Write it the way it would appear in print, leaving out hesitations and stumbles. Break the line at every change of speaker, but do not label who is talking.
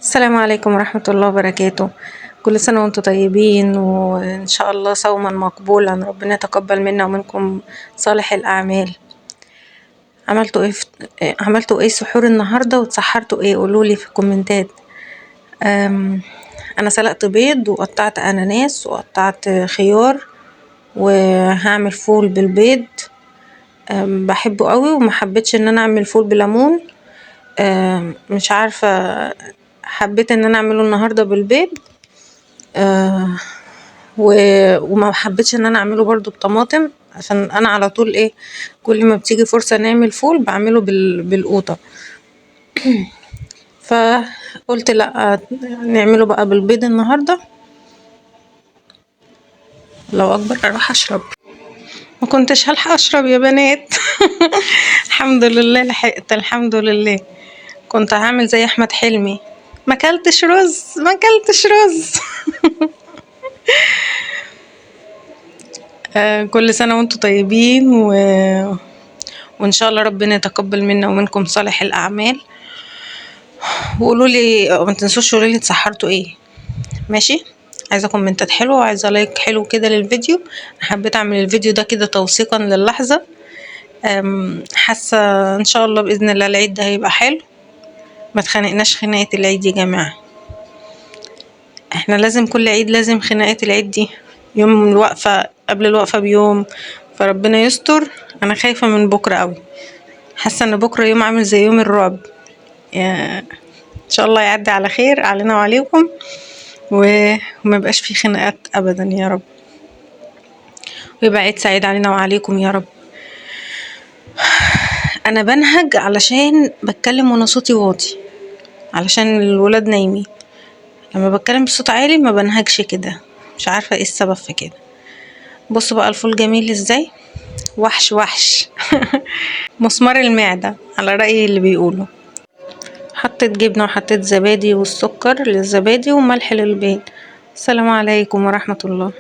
السلام عليكم ورحمة الله وبركاته. كل سنة وانتم طيبين، وإن شاء الله صوما مقبولا، ربنا يتقبل منا ومنكم صالح الأعمال. عملتوا ايه عملتوا ايه سحور النهاردة وتسحرتوا ايه؟ قولولي في الكومنتات. انا سلقت بيض وقطعت اناناس وقطعت خيار، وهعمل فول بالبيض. بحبه قوي، وما حبيتش ان انا اعمل فول بليمون. مش عارفة، حبيت ان انا اعمله النهاردة بالبيض. وما حبيتش ان انا اعمله برضو بطماطم، عشان انا على طول كل ما بتيجي فرصة نعمل فول بعمله بالقوطة. فقلت لا، نعمله بقى بالبيض النهاردة. لو اكبر اروح اشرب، ما كنتش هلحق اشرب يا بنات. الحمد لله لحقت، الحمد لله. كنت هعمل زي احمد حلمي، ما كلتش رز، ما كلتش رز. كل سنة وانتم طيبين، وان شاء الله ربنا يتقبل منا ومنكم صالح الاعمال. وقولوا لي، ما تنسوش تقولوا لي اتسحرتوا ايه. ماشي، عايزه كومنتات حلوة وعايزه like حلو كده للفيديو. انا حبيت اعمل الفيديو ده كده توثيقا للحظة. حاسه ان شاء الله باذن الله العيد ده هيبقى حلو. ما تخانقناش خناقه العيد يا جماعة، احنا لازم كل عيد لازم خناقه العيد دي، يوم الوقفة قبل الوقفة بيوم. فربنا يستر. انا خايفة من بكره قوي، حاسه ان بكره يوم عامل زي يوم الرعب. ان شاء الله يعدي على خير علينا وعليكم، وما يبقاش في خناقات ابدا يا رب، ويبقى عيد سعيد علينا وعليكم يا رب. انا بنهج علشان بتكلم وانا صوتي واطي، علشان الولاد نايمين. لما بتكلم بصوت عالي ما بنهجش كده، مش عارفه ايه السبب في كده. بصوا بقى الفول جميل ازاي، وحش وحش. مسمار المعدة على رأي اللي بيقولوا. حطيت جبنه وحطيت زبادي والسكر للزبادي وملح للبيض. السلام عليكم ورحمة الله.